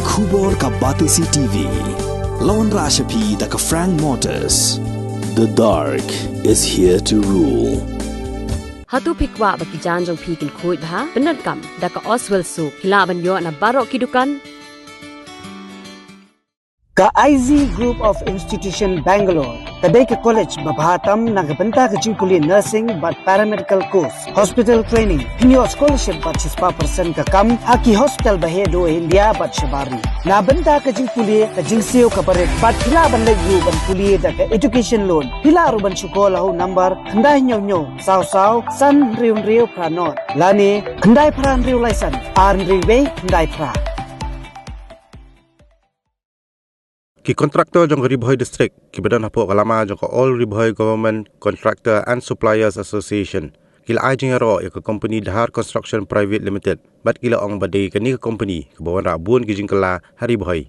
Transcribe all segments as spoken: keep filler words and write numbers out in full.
Khubor ka Batesi T V. La wanrah sha phi da ka Frank Motors. The dark is here to rule. Hato phi kwah ba ki jaiñ jong phi kin khuid bha? Pyndonkam da ka Oswell Soap. Phi lah ban ïoh na baroh ki dukan. Ka I Z Group of Institution Bangalore ka dei ka college ba bha tam na ka bynta ka jingpule nursing bad paramedical course, hospital training. Phin ïoh scholarship bad shispah percent ka kam ha ki hospital ba heh duh India bad shabar ri. Na bynta ka jingpule, ka jingsiew kaba rit bad phi lah ban leit ruh ban pule da ka education loan. Phi lah ruh ban shu call ha u number khyndai hynñiew hynñiew saw saw san hynriew hynriew phra nod lane khyndai phra hynriew lai san ar hynriew wei khyndai phra. Ki kontraktor jong ka Ri Bhoi District kiba don hapoh ka lama jong ka All Ri Bhoi Government Contractor and Suppliers Association ki la ai jingïaroh ïa ka kompani Dhar Construction Private Limited bad ki la ong ba dei kane ka kompani kaba wanrah bun ki jingkylla ha Ri Bhoi.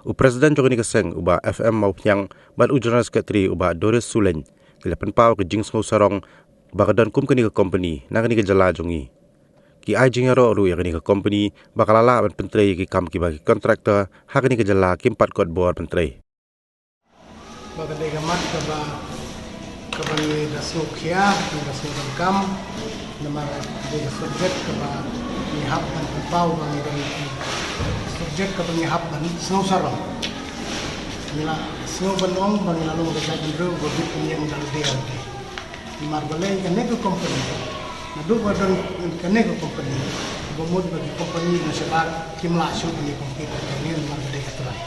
U President jong kane ka seng u Bah F M Mawphniang bad u General Secretary u Bah Doris Sulein ki la pynpaw ka jingsngew sarong ba ka don kum kane ka kompani na kane ka jylla jong ngi. Ki ai jingïaroh ruh ïa kane ka kompani ba ka la lah ban pyntrei ïa ki kam kiba ki kontraktor ha kane ka jylla kim pat kot bor pyntrei. Ba ka dei ka mat kaba, kaba ngi da sngewkhia, ngi da sngewdonkam, namar dei ka subject kaba ngi hap ban pynpaw ba ngi dei ka subject kaba ngi hap ban sngew sarong. Ngi la sngew ban ong ba ngi la long ka jaitbynriew ba bit pynïeng da lade lade. Namar balei kane ka kompani, naduh ba don kane ka kompani, ba mut ba ki kompani na shabar kim lah shuh ban compete bad kane namar ba dei ka trai.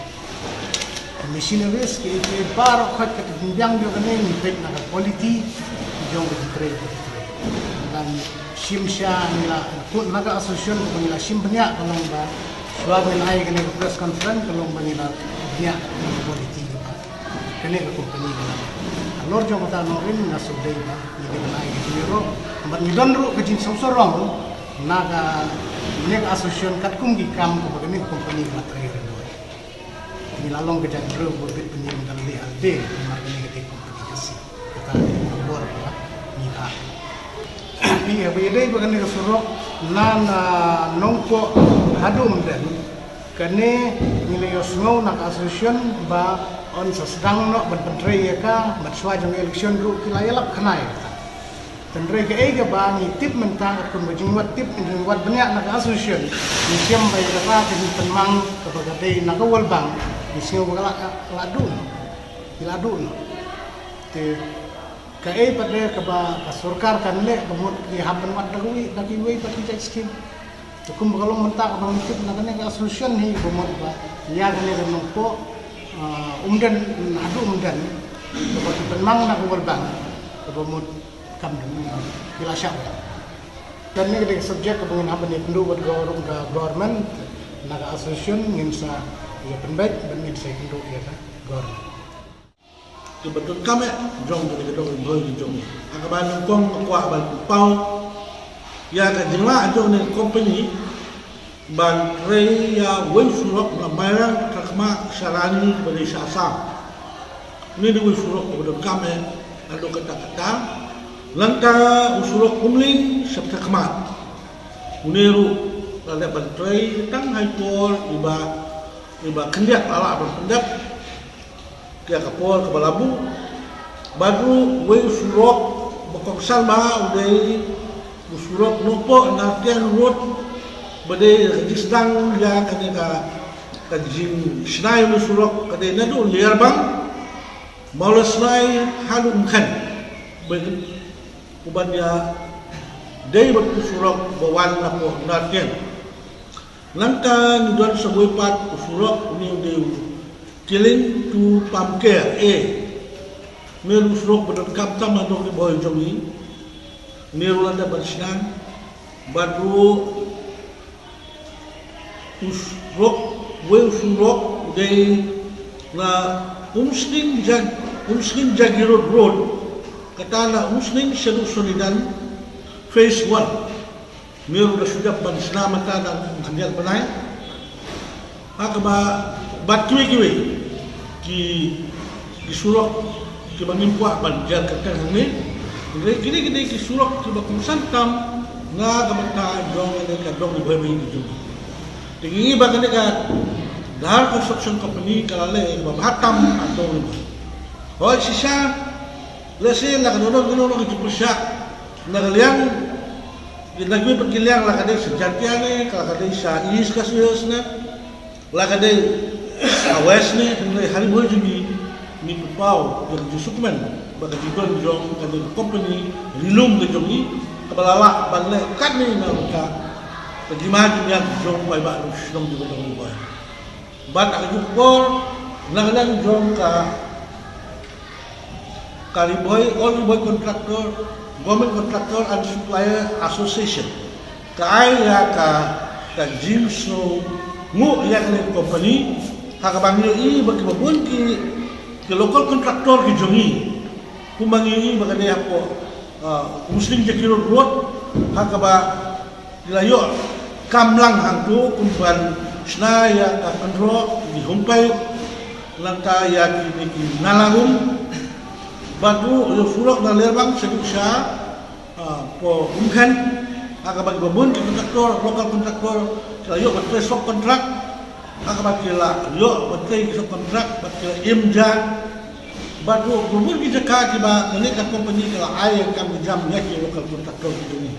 Machineries kiei kiei baroh khoit ka jingbiang jong kane ngi peit na ka quality jong ka jingtrei ka jingtrei. Ngan shim sha ngi la kut na ka association kaba ngi la shim bniah ka long ba shuwa ban ai kane ka press conference ka long ba ngi la bniah ka quality ka ba kane ka kompani ka la. Halor jong kata nongrim nga shu dei ba ngi dei ban ai ka jingïaroh bad ngi don ruh ka jingsngewsarong na kane ka association katkum ki kam kaba kane ka kompani ka la trei ïa ngi. Ngi la long ka jaitbynriew ba bit pynïeng da lade lade namar kane ka dei kompani Khasi. Kata ka bor ba ngi ha. Ngi haba ïadei ba kane ka surok na, na Nongpoh haduh Umden. Kane ngi la ïohsngew na ka association ba yn sa sdang noh ban pyntrei ïa ka, bad shuwa jong election ruh ki la ïalap khana ïa kata. Hynrei kaei kaba ngi tip mynta katkum ka jingwad tip, jingwad bniah na ka association, ngi shem ba ïa kata ka jingpynmang kaba ka dei na ka World Bank, ngi sngew ba ka la, ka la duh noh. Ki la duh noh. Te kaei pat de kaba ka sorkar kan leh, ba mut ki hap ban wad da kiwei, da kiwei pat ki jait skim. Te kum ba ka long mynta kaba ngi tip na kane ka association hi ba mut ba ïa kane ka Nongpoh, ah, Umden, haduh Umden, kaba ki pynmang na ka World Bank, kaba mut kam dang, ah, ki la shah. Kane ka dei ka subject kaba ngin hap ban ïakynduh bad gov-, ka government, na ka association ngin sa ïa pynbeit bad ngin sa ïakynduh ïa ka government. Kiba donkam eh jong kane ka dong Ri Bhoi ka jong ngi. Ha kaba nyngkong nga kwah ban pynpaw ïa ka jinglah jong kane ka company ban trei ïa wei u surok na Mairang, Ptahkhmah, Sharani, ba dei sha Assam. Une u dei wei u surok uba donkam eh haduh katta katta. Nangta u surok Umling sha Ptahkhmah. Une ruh la dep ban trei tang ha i por iba, iba khyndiat la lah ban pyndep. Ïa ka por kaba la buh. Bad ruh wei u surok ba kongsan bha u dei u surok Nongpoh Nartiang Road ba dei ka jingsdang ïa kane ka, ka jingshna ïa une u surok ka dei naduh Liarbang, Mawlasnai haduh Umkhen. Ba uban ïa dei bad u surok ba wan napoh Nartiang. Nangta ngi don sa kawei pat u surok, une u dei u Killing to Pamker A. Une u surok ba donkam tam ha dong Ri Bhoi jong ngi. Une ruh la dep ban shna. Bad ruh u surok, wei u surok u dei na Umsning Jag-, Umsning Jagi Road Road. Kata na Umsning shaduh Sonidan phase one. Une ruh da shu dep ban shna mynta da khyndiat bnai. Ha kaba bad kiwei kiwei ki, ki surok kiba ngim kwah ban jer kyrteng hangne. Hynrei kine, kine ki surok kiba kongsan tam na ka bynta jong kane ka dong Ri Bhoi ba ngi jong. Te ngi ba kane ka Dhar Construction Company ka la leh ïa kiba bha tam ha Dong Ri Bhoi. Hooid shisha, lehse la ka don kano kano ka jingpyrshah na ka liang, na kiwei pat ki liang, la ka dei sha Jaintia ne, la ka dei sha East Khasi Hills ne, la ka dei sha West ne, hynrei ha Ri Bhoi jong ngi, ngi pynpaw ïa ka jingsngewkmen ba ka jingdon jong kane ka company ri lum ka jong ngi kaba la lah ban leh katne na ka bynta ka jingma jingïap jong u paidbah nongshong shnong jong ka Dong Ri Bhoi. Bad ha kajuh ka por, na ka liang jong ka, ka Ri Bhoi, All Ri Bhoi Contractor, Government Contractor and Supplier Association, ka ai ïa ka, ka jingsngewnguh ïa kane ka company, ha kaba ngi ïohi ba kiba bun ki, ki local contractor ki jong ngi, kumba ngi ïohi ba ka dei hapoh, ah, Muslim Jaki Road, ha kaba ki la ïoh kam lang hangto kum ban shna ïa ka kynroh, ki home pipe, nangta ïa kine ki nala um. Bad ruh ïa surok na Lerbang shaduh sha, ah, Umkhen, ha kaba kiba bun ki contractor, local contractor, ki la ïoh ban trei sub contract, ha kaba ki la ïoh ban trei ki sub contract bad ki la im ja. Bad ruh kiba bun ki jaka kiba kane ka company ka la ai ïa ka kam ka jam ïa ki local contractor ki jong ngi.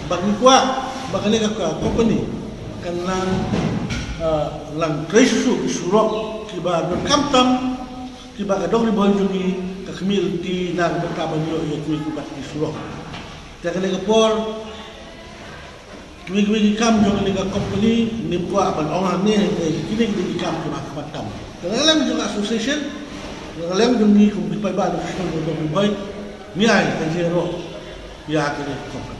Bad ngi kwah ba kane ka, ka company kan nang, ah, nang trei shuh shuh ki surok kiba donkam tam, kiba ka Dong Ri Bhoi jong ngi ka khmih lynti na ka bynta ban ïoh ïa kiwei kiwei pat ki surok. Te kane ka por, kiwei kiwei ki kam jong kane ka company ngim kwah ban ong hangne, hynrei kine ki dei ki kam kiba khmat tam. Te na ka liang jong ka association, na ka liang jong ngi kum ki paidbah nongshong shnong jong ka Dong Ri Bhoi, ngi ai ka jingïaroh ïa kane ka company.